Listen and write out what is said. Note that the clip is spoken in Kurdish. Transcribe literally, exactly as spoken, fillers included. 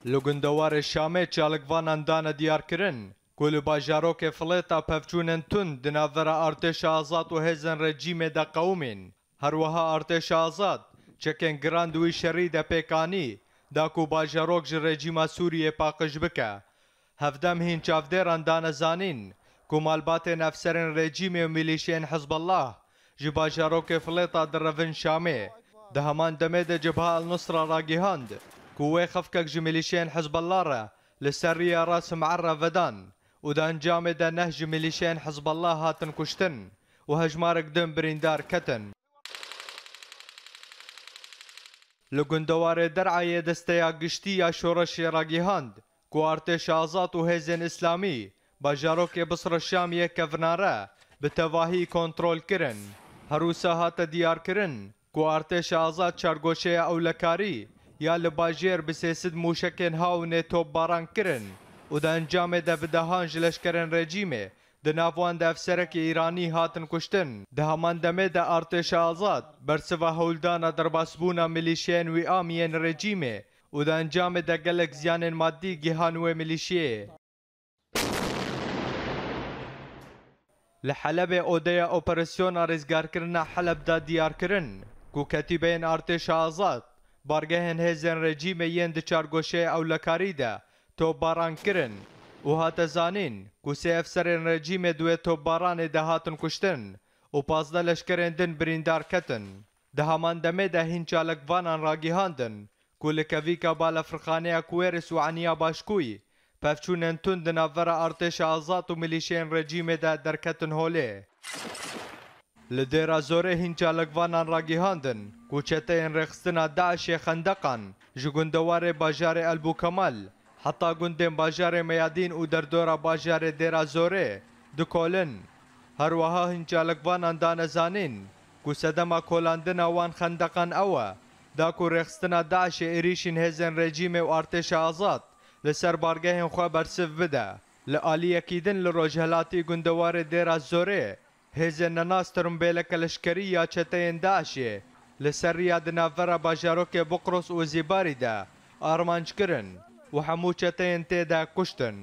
Li gundewarê Şamê çalikvanan dane diyarkirin ku li bajarokê Filêta pevçûnên tund di navbera artêşa azad û hêzên rejîmê de qewimîn. Her wiha artêşa azad çekên giran di wî şerî de pêk anî da ku bajarok ji rejîma Sûriyê paqij bike. Hevdem hîn çavdêran dane zanîn ku malbatên efserên rejîmê û milîşeyên Hizbullah ji bajarokê Filêta direvin Şamê. Di heman demê de Cebha El Nusra ragihand ku wê xifkek ji milîşeyên Hizbullah re li ser riya Ras Me'er re vedan û di encamê de neh ji milîşeyên Hizbullah hatin kuştin û hejmarek din birîndar ketin. Li gundewarê Der'a yê Desteya Giştî ya Şoreşê ragihand ku artêşa azad û hêzên îslamî bajarokê Bisra Şam yê kevnare bi tevahî kontrol kirin. Her wisa hate diyarkirin ku artêşa azad çargoşeya ewlekarî ya li bajêr bi sê sed mûşekên hawinê topbaran kirin û di encamê de bi dehan ji leşkerên rejîmê, di nav wan de efserekî îranî, hatin kuştin. Di heman demê de artêşa azad bersiva hewldana derbasbûna milîşeyên wî am yên rejîmê û di encamê de gelek ziyanên madî gihan wê milîşiyê. Li Helebê odeya operasyona rêzgarkirina Heleb da diyarkirin ku ketîbeyên artêşa azad bargehên hêzên rejîmê yên di çargoşeya ewlekarî de topbaran kirin û hate zanîn ku sê efserên rejîmê di wê topbaranê de hatin kuştin û pazdeh leşkerên din birîndar ketin. Di heman demê de hîn çalakvanan ragihandin ku li kevîka balafirxaneya Kuwêris û Eniya Başkûyî pevçûnên tund di navbera artêşa azad û milîşeyên rejîmê de derketin holê. Li Dêra Zorê hîn çalakvanan ragihandin ku çeteyên rêxistina DAIŞê xendeqan ji gundewarê bajarê Elbûkemal heta gundên bajarê Meyadîn û derdora bajarê Dêra Zorê dikolin. Her wiha hîn çalakvanan dane zanîn ku sedema kolandina wan xendeqan ew e da ku rêxistina DAIŞê êrîşên hêzên rejîmê û artêşa azad li ser bargehên xwe bersiv bide. Li aliyekî din li rojhelatî gundewarê Dêra Zorê hêzên nenas tirimbêleke leşkerî ya çeteyên DAIŞê li ser riya di navbera bajarokê Buqros û Zîbarî de armanc kirin û hemû çeteyên tê de kuştin.